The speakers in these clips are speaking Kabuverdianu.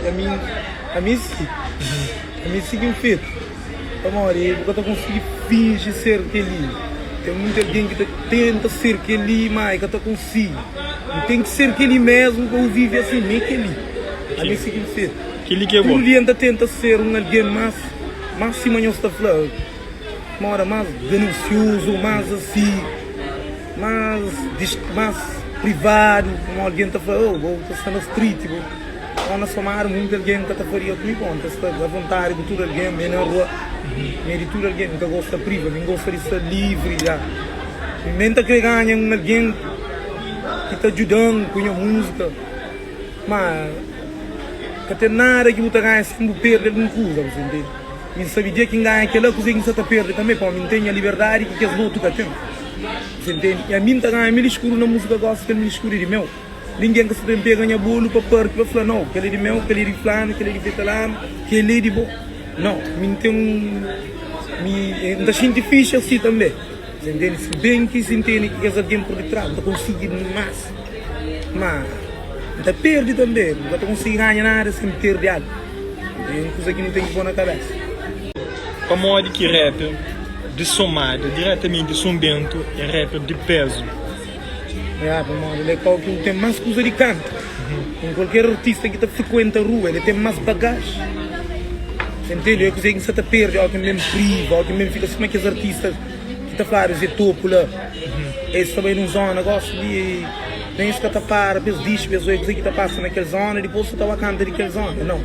Ami, ami si. Ami si ki N fetu. Pamodi bu ka ta konsigi finji ser kel-li. Ten monti algen ki ta tenta ser kel-li, má e ka ta konsigi. Bu ten ki ser kel-li mésmu pa bu vive asi. Mi é kel-li. Ami si ki N fetu. Kel-li ki é bo. Tudu dia N ta tenta ser un algen más, más sima nhos ta fla, moda más ganansiozu, más asi. Más más privadu, pamodi algen ta fla, oh, bo ta sta na street, bo oh na somadu, munti algen ka ta faria ku mi, bon, N ta sta avontadi ku tudu algen, mi é na rua, mi é di tudu algen, N ka gosta priva, mi N gosta di sta livri, ya. Mi N ta kre ganha un algen ki ta djuda-m ku nha múzika, ma ka ten nada ki bu ta ganha sen bu perde algun kuza, bu ta intende? Mi N sabe dia ki N ganha kel-la, kuzê ki N sa ta perde tanbê, pamodi mi N ten nha liberdadi ki kes otu ka ten. Você entende? E ami N ta ganha mil escudo na música gospel, kel mil escudo é di meu. Ninguém ka sa ben pega nha bolo pa parti pa fla não, kel é di meu, kel é di flanu, kel é di vetelanu, kel é di bo. Não, mi N ten un mi N ta xinti fixe asi tanbe. Você entende? Si ben ki si ntende ki kes algen por ditras, N ta konsigi mas. Ma N ta perde tanbe, N ka ta konsigi ganha nada sen perde algu. É un kuza ki nu ten ki pô na kabesa. Pamodi ki rapper di Somada, diretamenti Son Bento, é rapper di pezu? Ya, pamodi el é kau ki ten más kuza di kanta. Un kualker artista ki ta frikuenta rua, el ten más bagaji. Sa ntende? É kuzê ki N sa ta perde óki N ben priva, óki N ben fika sima kes artista ki ta fladu es é topu la. Es ta bai nun zona gosi di. Nen es ka ta para pa es dixi pa es oia kuzê ki ta pasa na kel zona, dipôs su ta ba kanta di kel zona. Nau.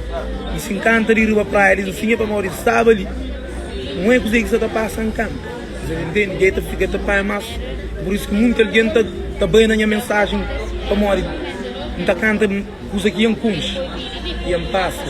Mi si N kanta di riba praia di Nsinha pamodi N staba li, N oia kuzê ki sa ta pasa, N kanta. Você ta intende? Dja e ta fika ta panha más. Pur isu ki munti algen ta ta bai na nha mensajen pamodi N ta kanta kuza ki N konxe i N pasa.